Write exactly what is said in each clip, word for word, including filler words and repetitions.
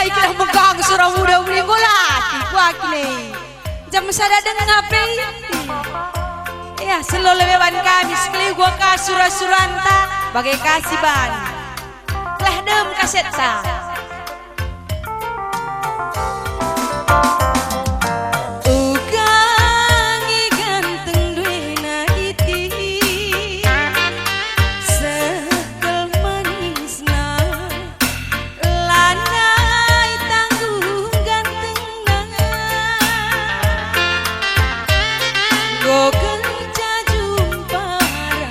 Ikilah megang sura muda uli enggo latih kuakin e. Jam sada denga pe. Ia, selo lebe ban kami, sekali gua ka sura-suranta, bage ka si ban. Telah dem kasetta. Uga nge ganteng duena iti, sekel manisna. Lanai tanggung gantengna, enggo kenca jumpa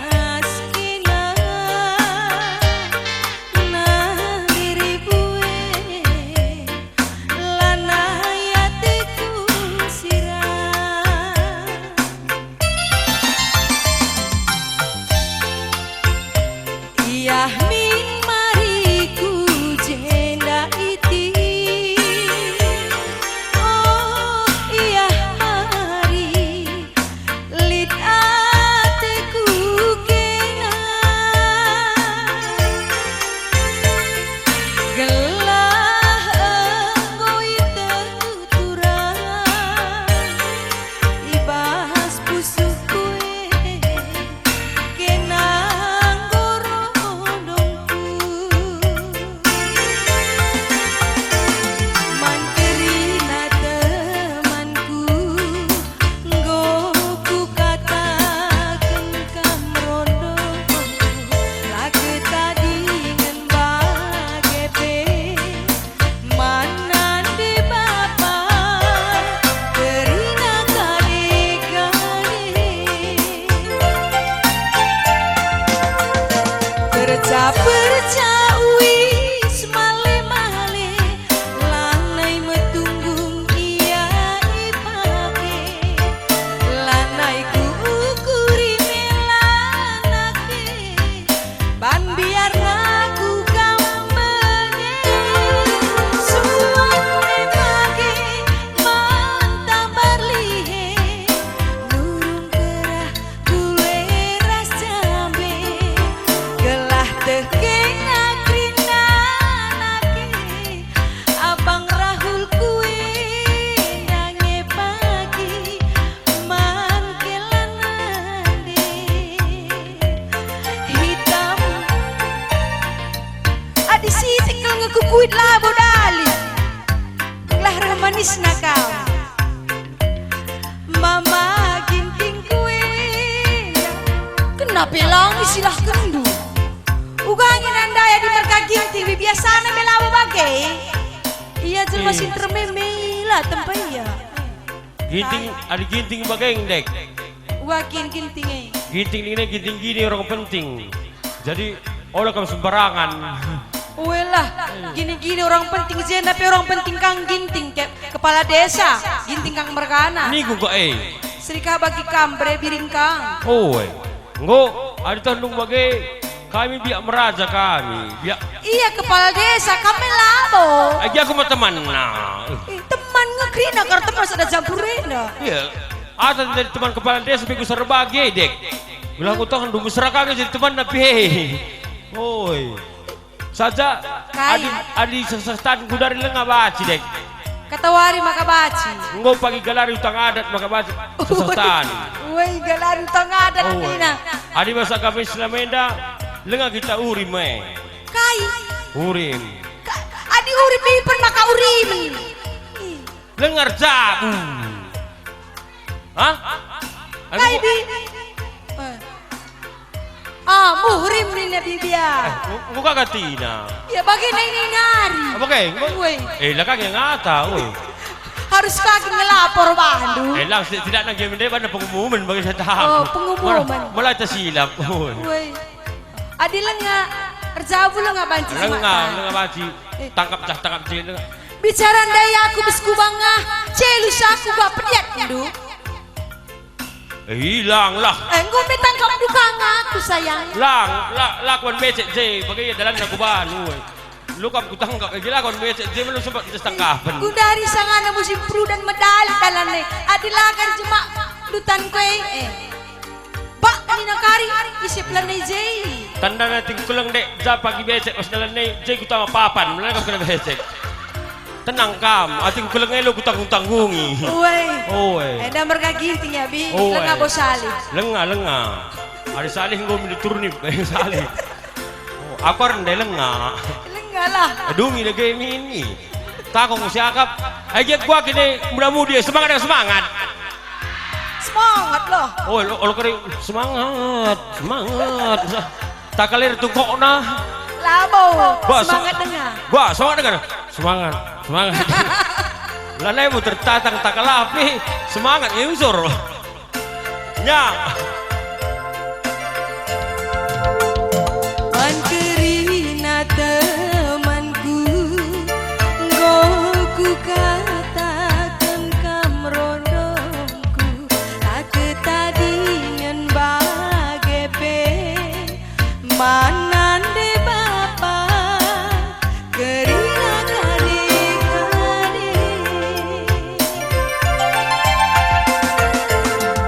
ras kena. Nah, diri bue, lanai ateku sirang. Iah min mari ku jenda iti. Oh, iah mari lit ateku kena. Gelah enggo iteku turang i bas pusuhku e. Kena enggo rondongku, man kerina temanku, enggo kukataken kam rondo, la ketadingen bage pe. Man nande bapa, kerina kade-kade. Perca-perca uis male-male, lanai metunggung ia ipake. Lanai kuukuri mela nake. Ban biarna ku kam bene, suan e bage man tambar lihe, nurung kerah kue ras jambe, gelah teh kena kerina nake, abang Rahul kue nange pagi man kelan nande. Hitam. Adi sitik kal ngekukuit labo dali. Lah reh manisna kau. Mama Ginting kue. Kena pe lang isilahkenndu. Uga nge nandai adi merga Ginting, biasana me labo bage. Ia jelma si ntermeme la tempa ia. Ginting, adi Ginting bage ndek. Wakin Ginting e. Ginting nina Ginting gini orang penting. Jadi, ola kam sembarangan. Uelah, gini-gini orang penting, jenda pe orang penting kang Ginting, ke-, kepala desa, Ginting kang mergana. Niku kok e. Serika bagi kam, bere biring kang. Oe. Enggo, adi tah ndung bage, kami biak meraja kami, biak. Ia kepala desa, kami labo. Agi aku mah temanna. Eh, teman nge kerina, kar teman sada campur enda. Iya. Asa jadi teman kepala desa, begu sarbage, dek. Gelah aku tah ndung mesra kami jadi temanna pe. Oi. Saja. Kai? Adi, adi sesehtanku dari lenga baci, dek. Katawari maka baci. Enggo pagi galari utang adat maka baci. Sesehtan. Woi, galari utang adat. Oh, nina. Adi masa kami selama enda, lenga kita urim, eh. Kai? Urim. Ka-, adi urim ipen maka urim. Lenga erjabu. Hah? Kai, Bi? Eh. Ah, muhrim nina Bibia. Eh, enggo ka katina. Ya, bage nai nari. Apa ke? Enggo? Woi. Eh, lah kage ngata, woi. Harus kage ngelapor bandu. Eh, lang, setidaknya game ndai banna pengumuman bagi saya tahu. Oh, pengumuman. Mulai, mulai tersilap. Woi. Woi. Adi lenga, erjabu lenga banci. Lenga, semata. Lenga banci. Eh. Tangkap jah, tangkap je, lenga. Bicara ndai aku bes kubangah, celus aku ba pediat ndu. Eh, ilang lah. Eh, enggo me tangkap dukang aku, sayang. Lang, la, lakuan becek je, bage ia dalanna kuban, uwe. Lu kam kutangkap, eh, lakuan becek je, melu sempat kita tangkapen. Gundari sangana musim prudan medali dalanna. Adi lagan jemak dutan kue, eh. Bak nina kari, isi pelan je. Tandana ting kuleng dek, ja pagi becek pas dalanna, je kutama papan, melangkap kena becek. Tenang kam, ateku keleng elo kutanggung-tanggungi. Uwe. Uwe. Enda mergagih tinggi abi. Uwe. Lenga bo salih. Lenga, lenga. Ari salih enggo minum turni, eh, salih. Oh, aku arah ndai lenga. Lenga lah. Dungi dage mini. Takong siakap. Ai gia kuakap ini muda-mudi, semangat, semangat. Semangat lah. Oh, lo, lo kari semangat, semangat. Takalir tungkokna. Labo, wah, semangat se-, dengar. Wah, semangat dengar. Semangat, semangat. Lanai mu tertatang takalapi, semangat nge usur. Nya. Man kerina temanku, enggo kukataken kam rondongku, tak ketadingen bage pe. Man nande bapa, kerina kade-kade.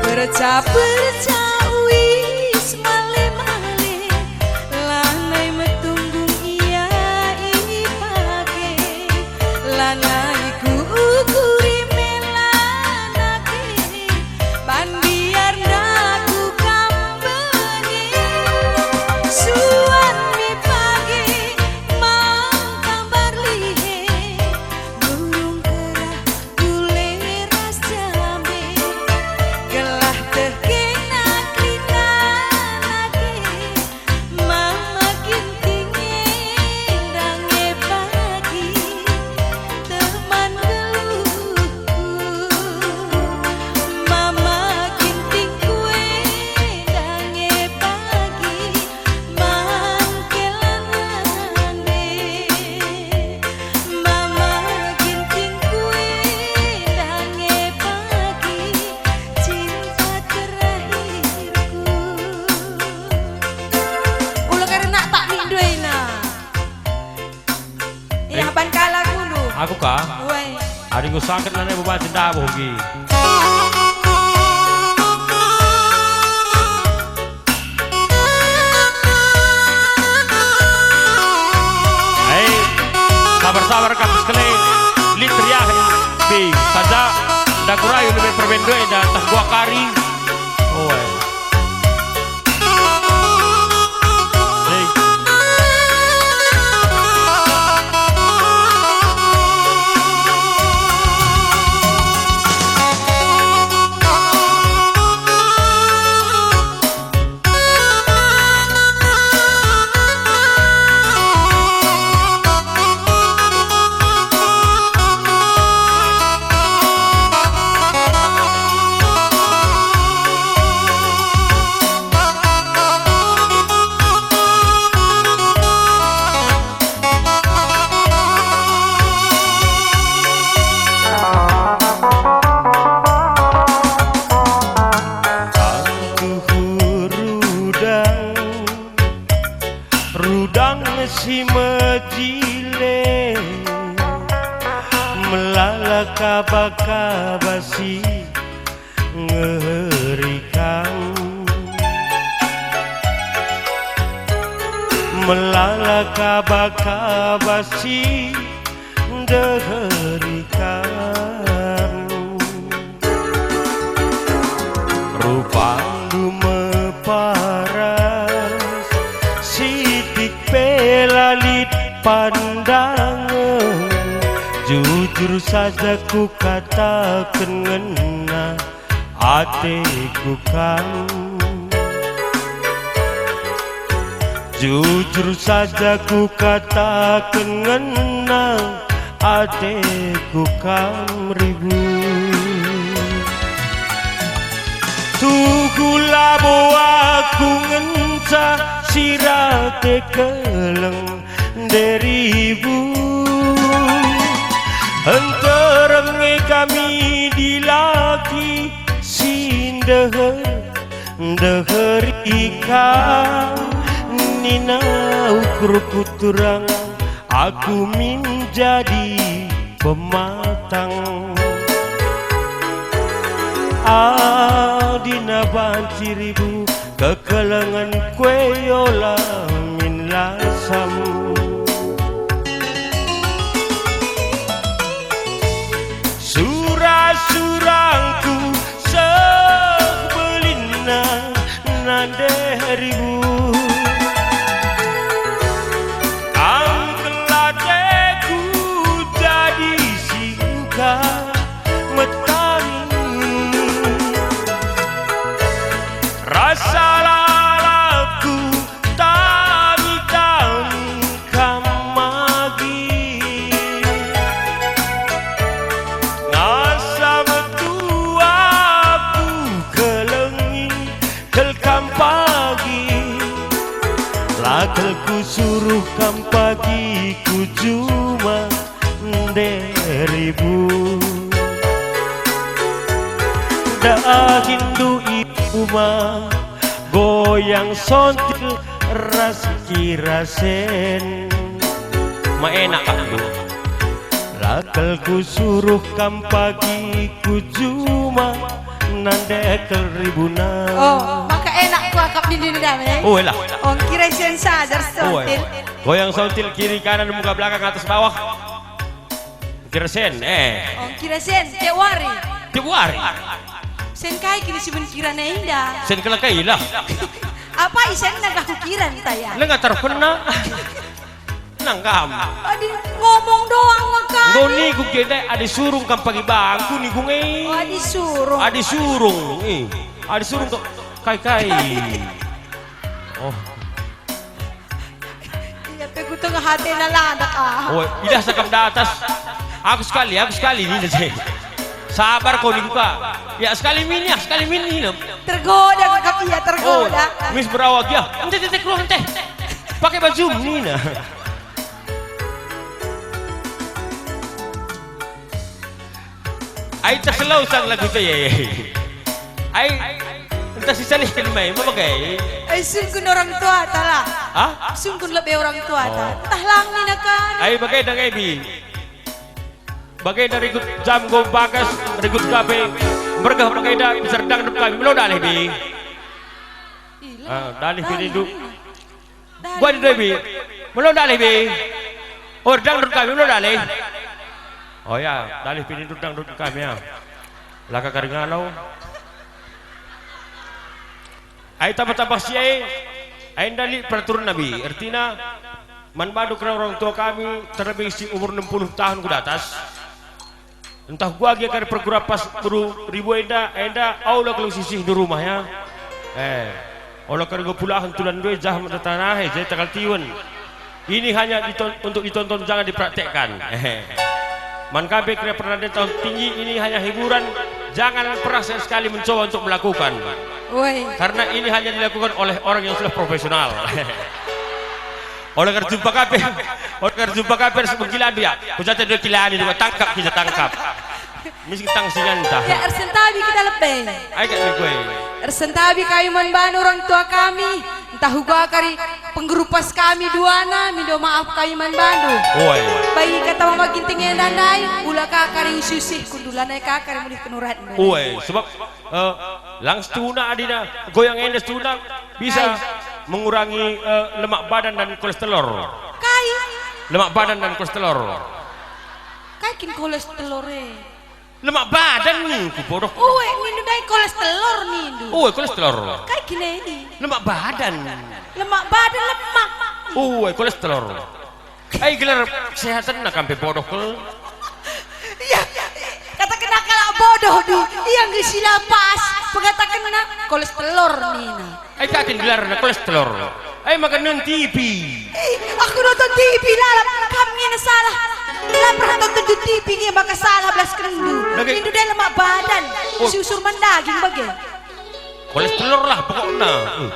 Perca-perca uis male-male, lanai metunggung ia ipake. Lanai kuukuri mela nake, bandiar ndaku kam bage. Suan mi page mangkambar lihe, burung kerah kule ras jambe, gelah teh kena kerina nake. Mama Ginting enda nge pagi teman geluhku. Mama Gintingku enda nge pagi man kelanande. Mama Gintingku enda nge pagi cinta terakhirku. Ula karena tak ninduena. Ia, eh, ban kalak ulu. Aku ka? Woi. Adingku sakit nane bebas ndabuh gi. Hei, sabar-sabar kam sekali. Lit riah bi saja. Nda kurayu lebe perben doe da tah buah kari. Oe. Hei. Aku rudang, rudang si mejile, melala kaba-kaba si ngerikan. Melala kaba-kaba si ndeherikan. Rupandu meparas, sitik pe la lit pandangen. Jujur saja kukataken ngena ateku kam. Jujur saja kukataken ngena ateku kam, Ribu. Tuhu labo aku ngenca si rate keleng, Deribu, nterem nge kami dilaki si ndeher, ndeher ikam, nina ukurku turang, aku min jadi pematang. Adina banci Ribu, kekelengen kue ola min lasam. Suruh kam pagi ku juma nderibu. Dahindu i rumah goyang sontil ras kirasen. Ma enak kap ndu. Lakel ku suruh kam pagi ku juma nande keribuna. Oh, maka enak ku akap nini nda me. Oh, elah. Oh, kirasen saja sontil. Goyang sontil kiri kanan muka belakang atas bawah. Kirasen, eh. Oh, kirasen, tiap wari. Tiap wari. Sen kai kini si men kira nenda. Sen kela kai lah. Apa isen nang aku kira ntah ya? Lenga taruh kena. Nang kam. Adi ngomong doang maka. Enggo niku kenda adi surung kam pagi bangku niku nge. Oh, adi surung. Adi surung, eh. Adi surung tok kai-kai. Oh. Iya, pe ku tengah hatena landak, ah. Oh, idah sakam datas. Aku sekali, aku sekali, nina je. Sabar kau niku ka. Ya, sekali min, ya, sekali min, nina. Tergoda kau, iya, tergoda. Oh, mis berawak, ya. Ente, ente, keluar, ente. Pakai baju, nina. Ai, tah selau sang lagu tu, ya, ya. Ai, ntah si salihken mai, ma bage? Ai, sungkun orang tua, talah. Hah? Sungkun lebe orang tua, ta. Oh. Ntah lang nina kan. Ai, bage dang, ai, Bi. Bage dari ikut jam go bagas, rikut kape. Mergah bage da, bisa dangdut kami. Melo dalih, Bi. Ih, ah, dalih, Bi, rindu. Dalih. Gua di Debi. Melo dalih, Bi. Oh, dangdut kami, melo dalih. Oh ya, dalih pidindut dangdut kami, ya. Laka kari ngalo. Ai tambah-tambah si ai, ai ndali peraturan nabi. Ertina, man bandu kerna orang tua kami, terlebih si umur enam puluh tahun ku datas. Ntah uga gia kari pergura pas beru ribu enda, enda aula kal sisih ndu rumah, ya. Eh, ola kari enggo pulahen tulan ndue jah mata tanah, eh, jadi takal tiwen. Ini hanya diton-, untuk ditonton, jangan dipraktekkan. Eh. Man kape kira pernah tahun tinggi, ini hanya hiburan, jangan pernah sekali mencoba untuk melakukan. Woi. Karena ini hanya dilakukan oleh orang yang sudah profesional. Ola kari jumpa kape, ola kari jumpa kape ras mengkiladu ya. Kujata dua kilani dua tangkap kita tangkap. Miskin tang singanta. Ya, ersentabi kita lebe. Ai kak ni kue. Ersentabi kami man bandu orang tua kami. Ntah uga kari penggerupas kami duana, mindo maaf kami man bandu. Woi. Bagi kata mama ginting enda ndai, ula ka kari ususih kundulanai ka kari mulih kenurat. Woi, sebab Eh, lang setuna adina, goyang enda setuna bisa mengurangi, eh, lemak badan dan kolesterol. Kai? Lemak badan dan kolesterol. Kai kin kolesterol e? Lemak badan ningku bodoh. Uwe, nindu ndai kolesterol nindu. Uwe, kolesterol. Kai kin e? Lemak badan. Lemak badan lemak. Uwe, kolesterol. Ai gelar kesehatanna kam pe bodoh kal. Iya, katakenna kalak bodoh di, ia nge si la pas, pengatakenna kolesterol nina. Ai ka kin gelarna kolesterol. Ai maka nonton T V. Eh, aku nonton T V lalap, kam nge salah. La pernah nonton T V nge maka salah belas kendu. Dage. Nindu ndai lemak badan, oh, si usur man daging bage. Kolesterol lah pokokna. Eh,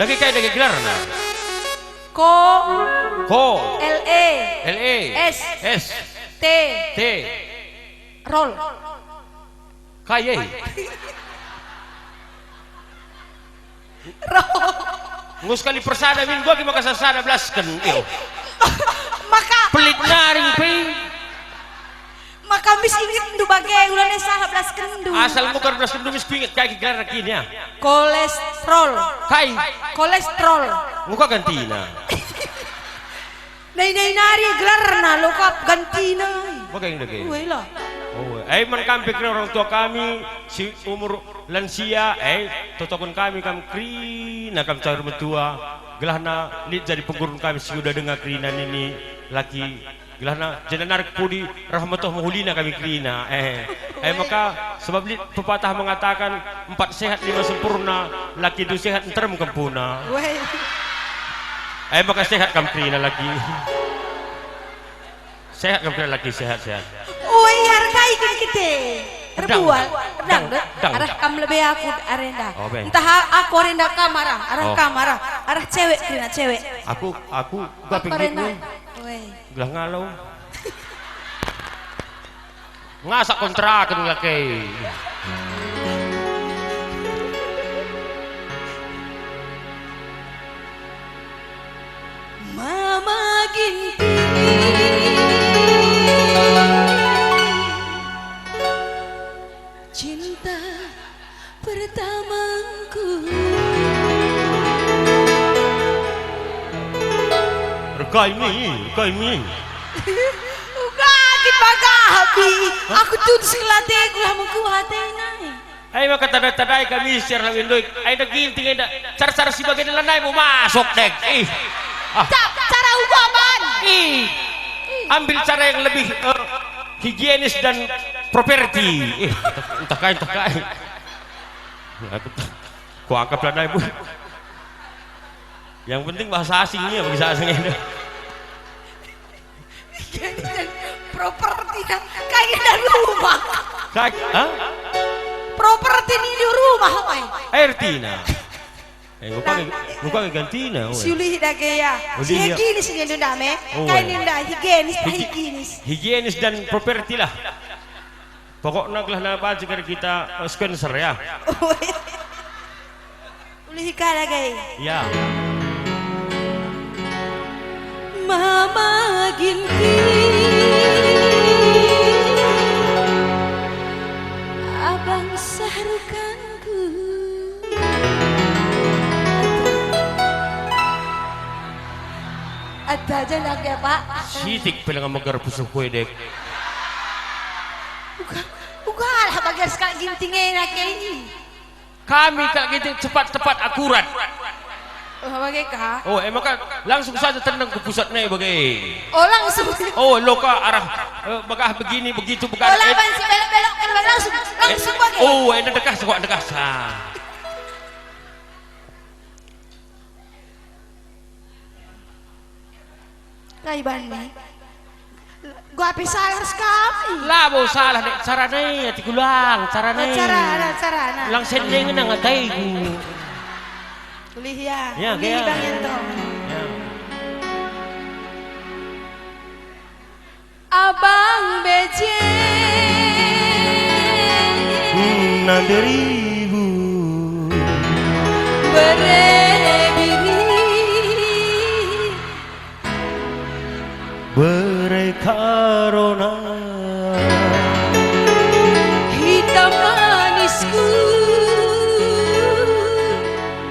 dage kai dage gelarna? Ko. Ko. L E. L E. S. S. T. T. Rol. Kai e? Rol. Enggo sekali persada min gua ki maka sasada belasken. Iyo. Maka pelit naring pe. Maka mis ingetndu bage, ulana salah belaskendu. Asal mukar belaskendu mis kuinget kai gelarna kini ya. Kolesterol. Kai? Kolesterol. Muka gantina. Nai-nai nari gelarna lokap gantina. Bage dage. Uwe lah. Oh, ai man kam pe kerina orang tua kami si umur lansia, eh, totoken kami kam kerina kam caur metua. Gelahna lit jadi penggurun kami si udah dengar kerina nini laki. Gelahna jenda narik pudi rahmatuh mehulina kami kerina. Eh, eh, maka sebab lit pepatah mengatakan, "Empat sehat, lima sempurna, laki tu sehat, nterem kempuna." Weh. Eh, maka sehat kam kerina laki. Sehat kam kerina laki, sehat, sehat. Weh, hargai kan kita. Dang, erbual, dang, dang, deh. Dang. Arah kam lebe aku arenda. Oh, be. Ntah aku arenda kam arah, arah, oh, kam arah. Arah cewek kerina, cewek. Aku, aku gaping Apa rena? Gitmu. Weh. Gelah ngalo. Ngasak kontraken laki. Mama Ginting, cinta pertamaku. Rekaimi, rekaimi. Uga kin bagah, Abi. Aku tutus kelateku lah mengkuah atena. Ai maka tadai-tadai kami siar lawi ndoi. Ai da Ginting enda. Cara-cara si bage lanai mu masuk, dek. Ih. Ah. Ca-, cara uga ban. Ih. Ambil cara yang lebih, eh, higienis dan properti. Ih, entah, entah kai, entah kai. Aku tak, ku angkat lanai mu. Yang penting bahasa asing ya, bahasa asing enda. Properti dah. Kayak dah rumah. Kak, hah? Properti ni di rumah, apa ya? Ertina. Eh, ngupa, ngupa gantina, oh. Siulih dah gaya. Oh, si iya. Higienis ni nunda me. Oh, kayak iya. Nunda higienis, Higi-, higienis. Higienis dan properti lah. Pokokna gelah na banci kari kita, eh, sponsor ya. Oh, iya. Ulih ka lagi. Ya. Mama Ginting, Abang Sahrukanku. Ata aja nak ya, Pak. Sitik peleng megar pusuh kue, dek. Uga, uga lah bagian sekali Ginting enak ya ini. Kami kak Ginting cepat, tepat, akurat. Oh, bage ka? Oh, e maka langsung saja tendang ku pusat nai bage. Oh, langsung. Oh, loka arah, eh, bagah begini, begitu, bagah. Oh, laban si belok-belok kan langsung, langsung bage. Oh, enda dekah, sekuat dekah. Sa. Kai bani? Gua pe salah ras kami. Labo salah, dek, carana e, atiku lang, carana e. Oh, carana, carana. Lang sendeng nang ataiku. Ulih ya, ya, ulih ya. Bang Yanto. Ya. Abang Beje. Nanderibu. Bere biri. Bere karona. Hitam manisku.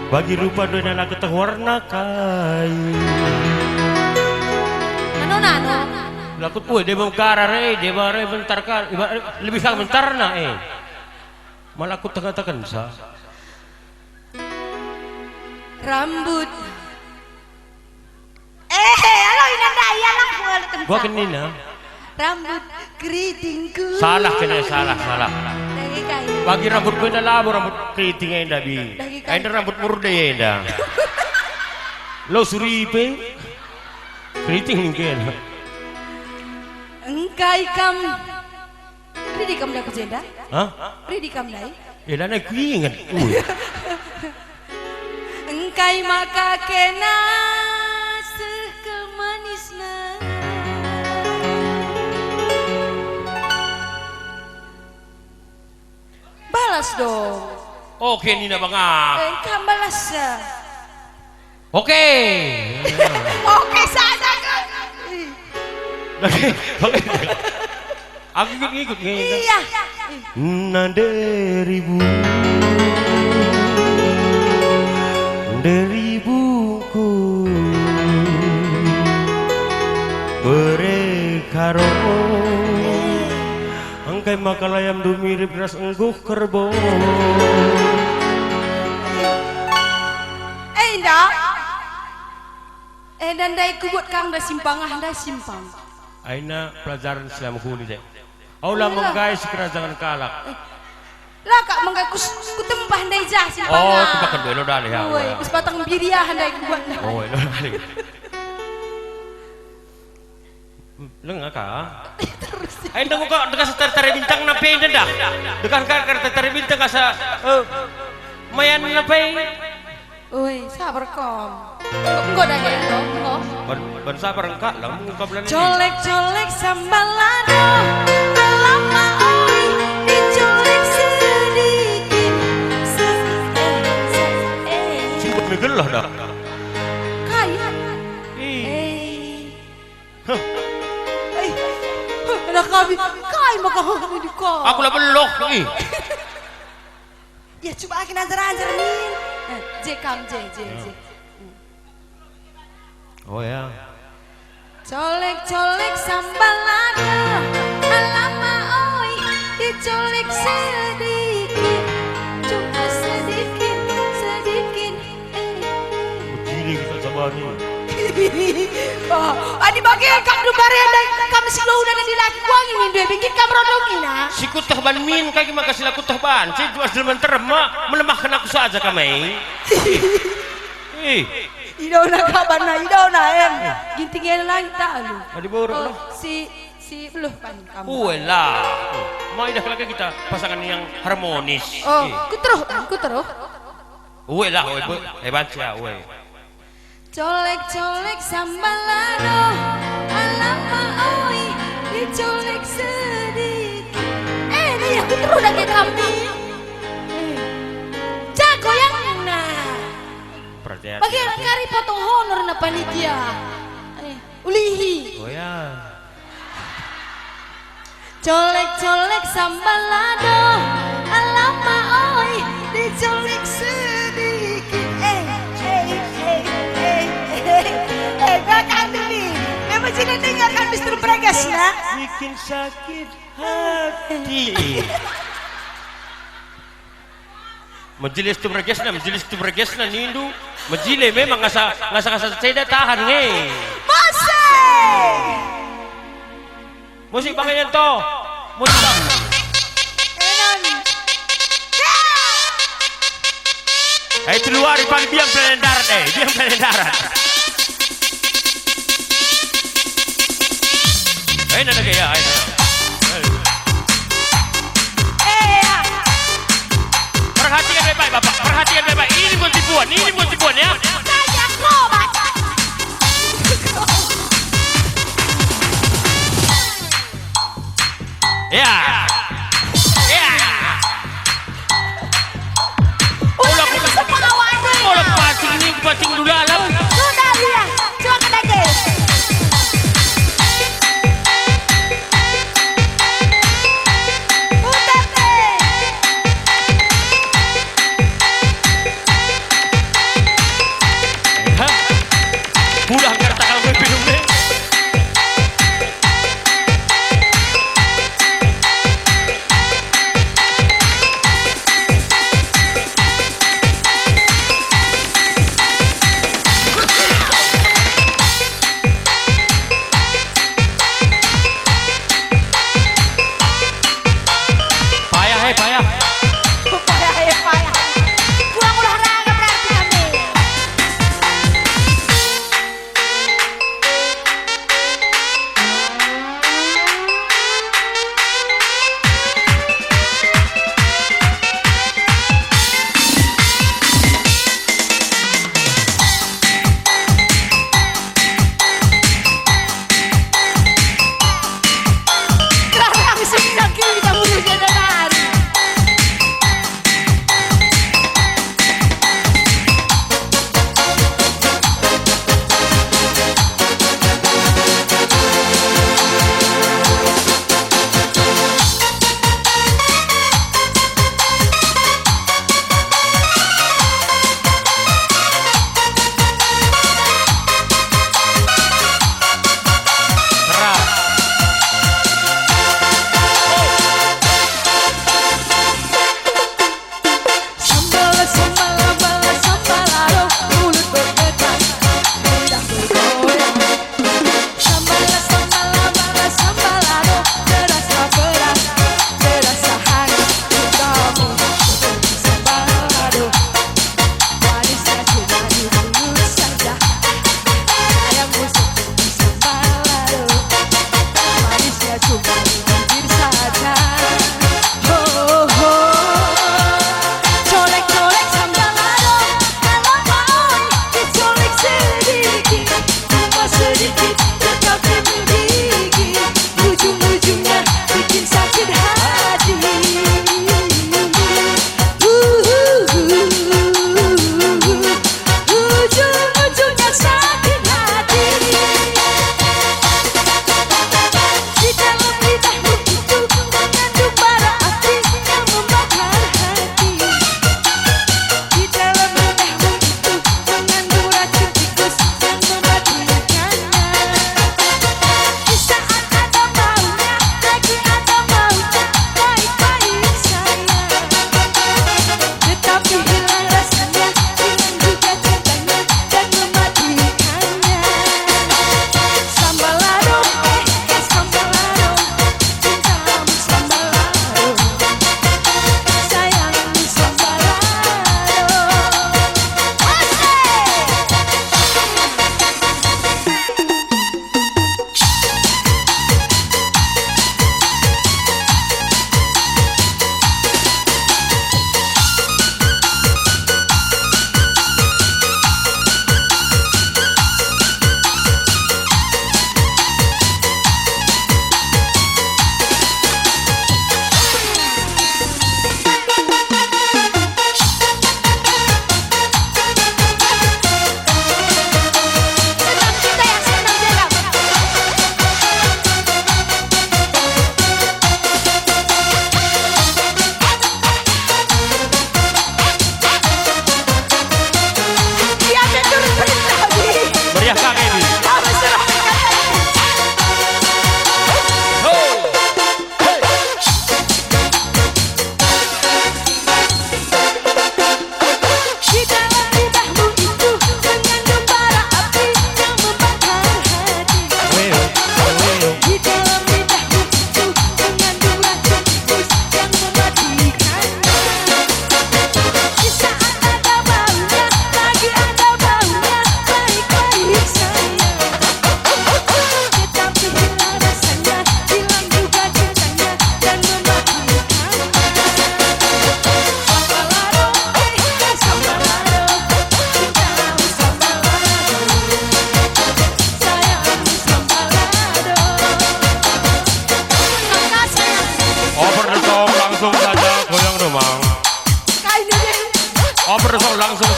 Bagi rupa doina la keteh warna kai. Nano, nano. Lakut, woi, deba karar, eh, deba re bentar kar, iba, lebih kang bentarna, eh. Malah aku tengah-tengah sa. Rambut. Eh, alo inanda, ialah gua kentang. Gua kenina. Rambut keritingku. Salah kena, salah, salah. Dage kai. Bagi rambut benda labo rambut keriting enda, Bi. Dage kai. Enda rambut murde enda. Lo suripe. Keriting mungkin. Engkai kam. Ridi kam ndai ku jenda? Hah? Ridi kam ndai? Eh, lanai kuinget. Ui. Engkai maka kena seh kemanisna. Balas dong. Oke, nina banga. Eh, kam balas, eh. Oke. Oke saja, kan? Oke, oke. Aku ikut-ikut nge. Iya. Nande ribu. Nde ribuku. Bere karo. Engkai maka layamndu mirip ras engguh kerbau. Eh, indah. Eh, ndai ku buat kang ndai simpang, ah, ndai simpang. Aina pelajaran Islam huli, dek. Aula menggai si kerajangan kalak. Eh, la kak menggai kus-, kutempah ndai jah simpang. Oh, ah. Tempaken dulu dah, ya. Woi, kus patang biriah ndai ku buat ndai. Oh, elo dah. Leng aka? Terus. Ai, ndai kok dekah tare-tare bintang nape enda dah? Dekah ka tare-tare bintang asa, eh, mayan nape? Oi, sabar kom. Enggo dage, enggo, enggo. Ban, ban sabar engkak lah, mengungkap lan ini. Colek-colek sambal lado, alamak oi, dicolek sedikit, se-, eh, se-, eh. Cuba megelah dah. Kai? Ih. Eh. Huh. Eh. Huh, anak kami, kai maka huh ini kau? Aku lah belok, ih. Ya, cuba kin ajar-ajar, Min. Eh, je kam, je, je, ya, je. Hmm. Oh, ya. Colek-colek sambal lado, alamak oi, dicolek sedikit, cuma sedikit, sedikit, eh, eh. Begini kita coba nih. Oh, adi bage kam dubare ndai, kam si lona nadi laki kuangi nindu ebe, kin kam rondongina? Si kuteh ban min kagi maka si la kuteh ban, si juas jelman terem ma, melemahken aku saja kam e. Ih. Idona kabanna, idona, em. Ginting ena langit tak alu. Adi borok, oh, no? Si, si beluh pahin kamu. Uelah. Mai dah lagi kita pasangan yang harmonis. Oh, eh, kuteruh, kuteruh. Uelah, ue, be, eh, baca, ue. Colek-colek sambal lado, alamak oi, dicolek sedikit. Eh, nih, aku terus lagi kami. Eh, jago yang mana? Perhatian. Bagian kari potong honor na panitia. Eh, ulihi. Oh ya. Colek-colek sambal lado, alamak oi, dicolek sedikit. Eh, eh, eh, eh, eh, eh, belakang dulu. Memang tidak dengar kan Mister Bragas, nah? Bikin sakit hati. Majelis tu meregesna, majelis tu meregesna nindu. Mejile memang ngasa, ngasa, ngasa ceda tahan nge. Musik! Musik bang Yanto. Musik bang. Enon. Eh, itu luar pagi biang pelalen darat, eh, biang pelalen darat. Eh, nana gaya, eh. Eh, ya. Perhatikan baik-baik, Bapak. Perhatikan baik-baik. Ini bukan tipuan, ini bukan tipuan, ya. Saya akrobat. Ya. Ya. Ola ku, ola ku pancing ni, pancing dulu alam. Sudah, ya. Coba kita ke. Putar deh. Hah? Pulang kereta kalau gue minum deh.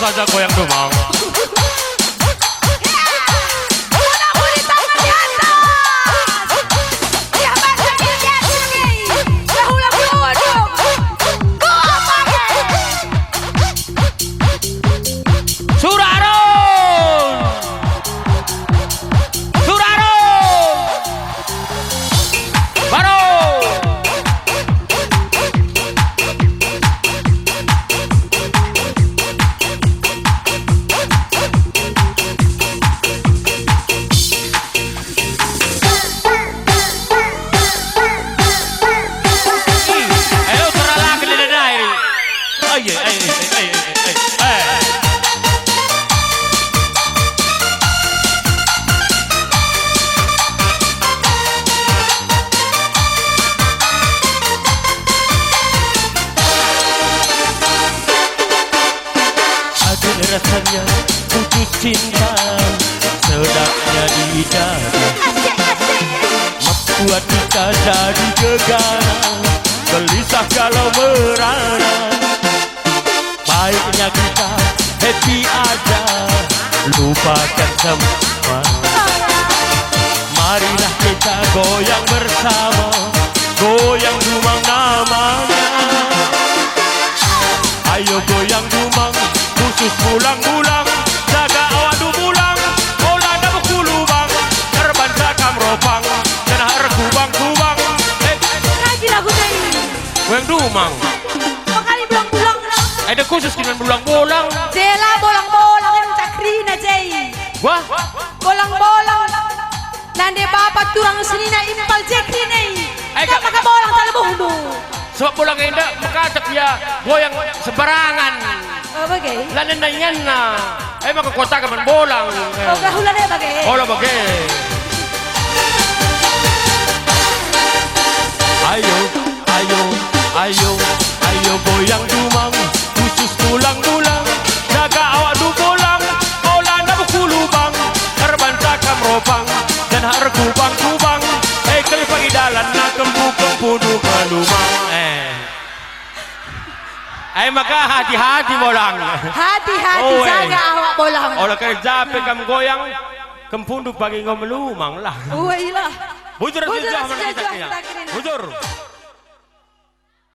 Ada goyang domang. Suraron! Suraron! Baro! Ayo, teralaken dada, dada, ini. Ayo, ayo, ayo, ayo, ayo, ayo. Adil rasanya putus cinta, sedapnya di dada. Membuat kita jadi gegana, gelisah kalau merana. Baiknya kita happy aja, lupakan semua. Marilah kita goyang bersama, goyang dumang namanya. Ayo goyang dumang, khusus bulang-bulang, jaga awakndu bulang, ola ndabuh ku lubang, erban cakam ropang, janah erkubang-kubang. Eh. Kaji lagu tadi. Goyang dumang. Makali bulang-bulang. Ada khusus dengan bulang-bulang. Jela bolang-bolang, enda tak kerina, Jai. Wah. Bolang-bolang. Nande bapa turang senina impal je kerina i. Eh, tak maka bolang tak lebuhndu. Sebab bolang enda mekatep ia goyang sembarangan. Oh, bage. Lanai inganna. Eh, maka kota kaman bolang. Oh, gahula deh bage. Bolang bage. Ayo. Ayo, ayo, ayo goyang dumang, khusus tulang-tulang. Jaga awakndu bolang, ola ndabuh ku lubang. Erban cakam ropang, janah erkubang-kubang. Eh, kelimpang i dalan, nah kempu-kempu du kalumang. Eh. Eh, maka hati-hati bolang. Hati-hati, oh, eh, jaga awak bolang. Ola kerja pe kam goyang, kempundu pagi enggo melumang lah. Oh, ilah. Bujur, bujur, bujur, bujur, bujur, bujur. Bujur.